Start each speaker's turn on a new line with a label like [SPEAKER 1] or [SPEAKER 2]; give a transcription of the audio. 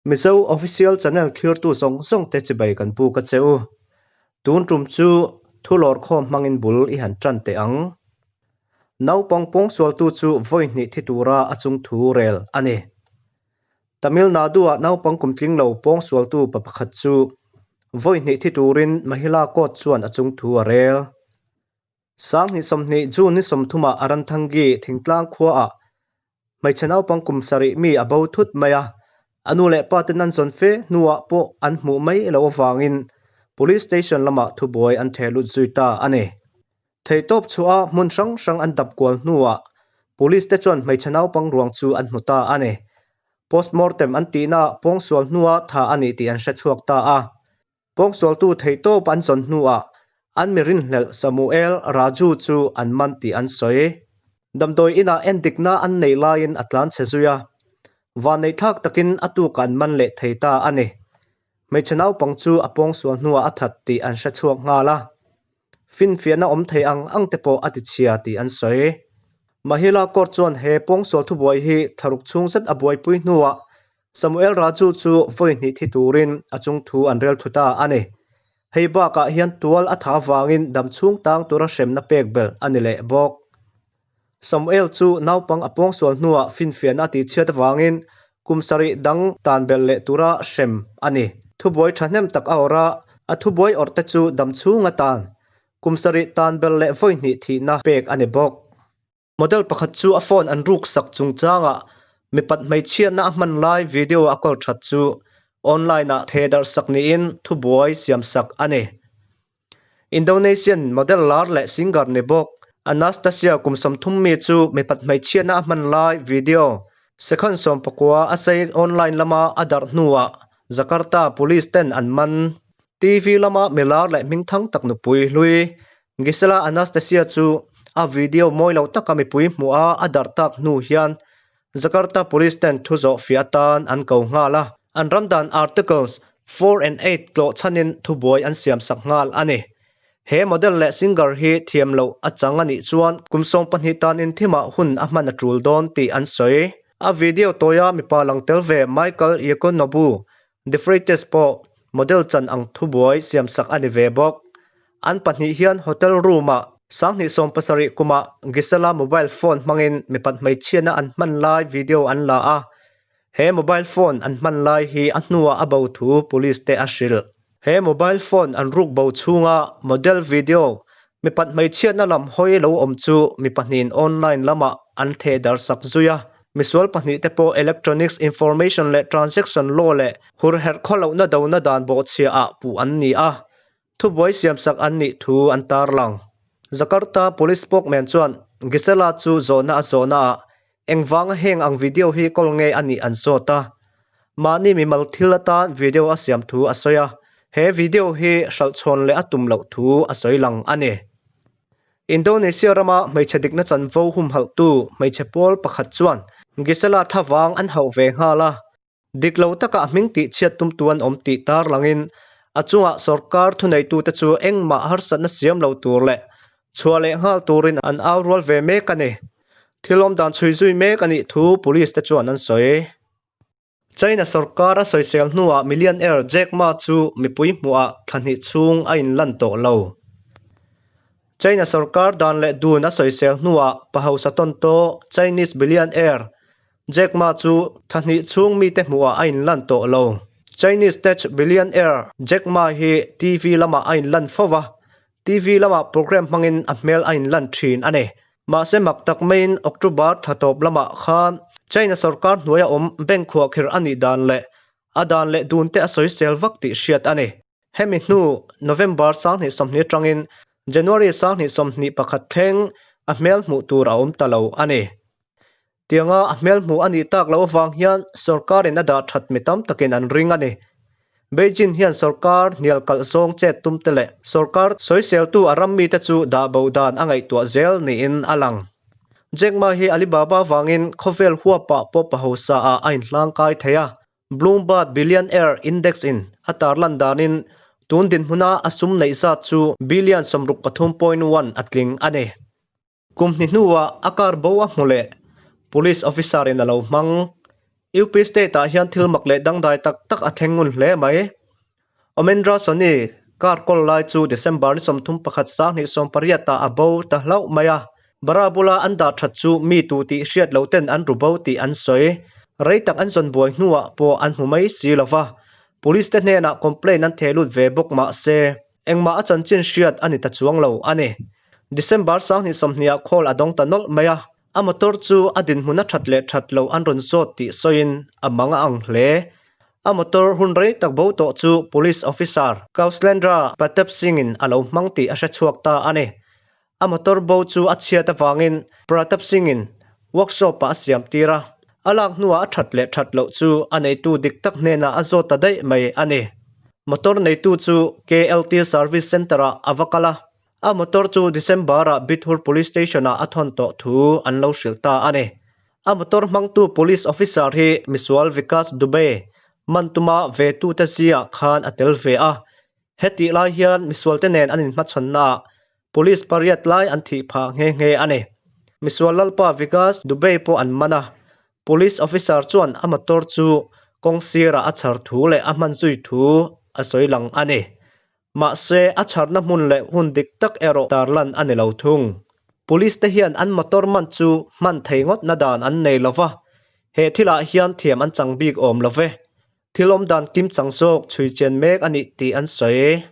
[SPEAKER 1] Mizo Official Channel thlirtu zawng zawng te chibai kan buk a che u. Tun tum chu thu lawrkhawm hmangin bul i han tan teh ang. Naupang pawngsualtu chu vawi hnih thi tura a chung thu rel a ni. Tamil Nadu-ah naupang kum tling lo pawngsualtu pa pakhat chu vawi hnih thi turin Mahila Court chuan a chung thu a rel. Sanghnih 20 June ni 30-ah Aranthangi thingtlang khuaah hmeichhe naupang kum sarih mi a bo thut mai a, a nu leh pa ten an zawn fe hnuah pawh an hmuh mai loh avangin Police Station lamah thubuai an theh lut zui ta a ni. Theihtawp chhuah a hmun hrang hrang an dap kual hnuah Police te chuan hmeichhe naupang ruang chu an hmu ta a ni. Postmortem an tihna pawngsual hnua tha a ni tih an hre chhuak ta a. Pawngsualtu theihtawp an zawn hnuah an mi rinhlelh Samuel Raju chu an man tih an sawi. Damdawi inah endikna an neih laiin a tlan chhe zui a, vanneihthlak takin a tukah an man leh thei ta a ni. Hmeichhe naupang chu a pawngsual hnuah a that tih an hre chhuak nghal a. Finfiahna awm thei ang ang te pawh a ti chhia tih an sawi. Mahila Court chuan he pawngsual thubuai hi thlaruk chhung zet a buaipui hnuah Samuel Raju chu vawi hnih thi turin a chung thu an rel thu ta a ni. Hei bakah hian tual a tha avangin damchhung tang tura hremna pek belh a ni leh bawk. Samuel chu naupang a pawngsual hnuah finfiahna a tihchhiat avangin kum sarih dang tan belh leh tura hrem a ni. Thubuai thahnem tak a awrh a, a thubuai awrh te chu damchhung atan kum sarih tan belh leh vawi hnih thihna pek a ni bawk. Model pakhat chu a phone an ruk sak chungchangah mipat hmeichhiatna a hman lai video a kawl that chu online ah thehdarh sak niin thubuai siam sak a ni. Indonesian model lar leh singer ni bawk Anastasia kum 30 mi chu mipat hmeichhiatna a hman lai video second 19 a sei online lama a darh hnuah Jakarta police ten an man. TV lama milar leh hmingthang tak nupui hlui Gisela Anastasia chu a video mawi lo taka mipui hmuh a a darh tak hnu hian Jakarta police ten thu zawh fiah atan an ko nghal a. An ram dan Articles 4 and 8 tlawh chhanin thubuai an siam sak nghal a ni. He model leh singer hi thiam loh a chang a nih chuan kum 12 tan in thimah hun a hman a tul dawn tih an sawi. A video tawia mipa lang tel ve Michael Yekonobu De Freitas pawh model chan ang thubuai siam sak a ni ve bawk. An pahnih hian hotel room-ah 2017 kumah Gisela mobile phone hmangin mipat hmeichhiatna an hman lai video an la a. He mobile phone an hman lai hi a hnuah a bo thu police te a hrilh. He mobile phone an ruk bo chhunga model video mipat hmeichhiatna lam hawi lo awm chu mi pahnihin online lamah an thehdarh sak zui a. Misual pahnih te pawh Electronics Information leh Transaction Law leh hurherh khawlohna dona dan bawhchhiah ah puh an ni a, thubuai siamsak an nih thu an tarlang. Jakarta Police spokesman chuan Gisela chu zawhna a zawhna ah engvanga heng ang video hi kawl nge a nih an zawt a, mahni mimal thil atan video a siam thu a sawi a, he video hi hralhchhawn leh a tum loh thu a sawi lang a ni. Indonesia rama hmeichhe dikna chanvo humhalhtu hmeichhe pawl pakhat chuan Gisela thlavang an hauh ve nghal a, dik lo taka a hming tihchhiat tumtu an awm tih tarlangin a chungah sorkar thuneitute chu engmah harsatna siam lo tur leh chhuah leh nghal turin an au rual ve mek a ni. Thil awmdan chhui zui mek a nih thu police te chuan an sawi. China sorkar a sawisel hnuah millionaire Jack Ma chu mipui hmuhah thla hnih chhung a inlan tawh lo. China sorkar dan leh dun a sawisel hnuah pa hausa tawn tawh Chinese billionaire Jack Ma chu thla hnih chhung mite hmuhah a inlan tawh lo. Chinese tech billionaire Jack Ma hi TV lamah a inlan fo va, TV lamah program hmangin a hmel a inlan thin a ni. Mahse mak tak maiin October thla tawp lamah khan China sorkar hnuaia awm bank khuahkhirh a nih dan leh a dan leh dun te a sawisel vak tih hriat a ni. Hemi hnu November 2020 atangin January 2021 thleng a hmel hmuh tur a awm ta lo a ni. Tianga a hmel hmuh a nih tak loh avang hian sorkarin a dah that mi tam takin an ring a ni. Beijing hian sorkar hnial kalh zawng chet tum te leh sorkar sawiseltu a ram mite chu dah bo dan a ngaihtuah zel niin a lang. Jack Ma hi Alibaba vangin khawvel huapah pawh pa hausa ah a inhlangkai thei a. Bloomberg Billionaire Index in a tarlan danin tun dinhmuna a sum neih zat chu billion 63.1 a tling a ni. Kum hnih hnuah a car bo a hmu leh police officer in a lo hmang. UP State ah hian thil mak leh dangdai tak tak a thleng ngun hle mai. Omendra Soni car kawl lai chu December ni 31 2018 ah a bo ta hlauh mai a. Bara bula an dah that chu mi tu tih hriat loh ten an ru bo tih an sawi. Rei tak an zawn buai hnuah pawh an hmu mai si lo va. Police te hnenah complaint an theh lut ve bawk mah se engmah a chanchin hriat a ni ta chuang lo a ni. December 2020 ah call a dawng ta nawlh mai a. A motor chu a dinhmun a that leh that loh an rawn zawt tih sawiin a mang a ang hle. A motor hun rei tak bo tawh chu Police Officer Kauslendra Pratap Singh-in a lo hmang tih a hre chhuak ta a ni. A motor bo chu a chhiat avangin Pratap Singh-in workshop-ah a siam tir a. A lak hnuah a that leh that loh chu a neitu dik tak hnenah a zawt ta daih mai a ni. Motor neitu chu KLT Service Centre-ah a va kal a. A motor chu December-ah Bithur Police Station-ah a thawn tawh thu an lo hrilh ta a ni. A motor hmangtu Police Officer hi misual Vikas Dubey man tuma ve tute ziah khan a tel ve a. Hetih lai hian misualte nen an inhmachhawnnaah Police pariat lai an thih phah nghe nghe a ni. Misual lalpa Vikas Dubey pawh an man a. Police Officer chuan a motor chu kawng sirah a chhar thu leh a hman zui thu a sawi lang a ni. Mahse, a chharna hmun leh hun dik tak erawh tarlan a ni lo thung. Police te hian an motor man chu hman thei ngawtna dan an nei lo va, he thilah hian thiam an chang bik awm lo ve. Thil awm dan kim chang zawk chhui chian mek a nih tih an sawi.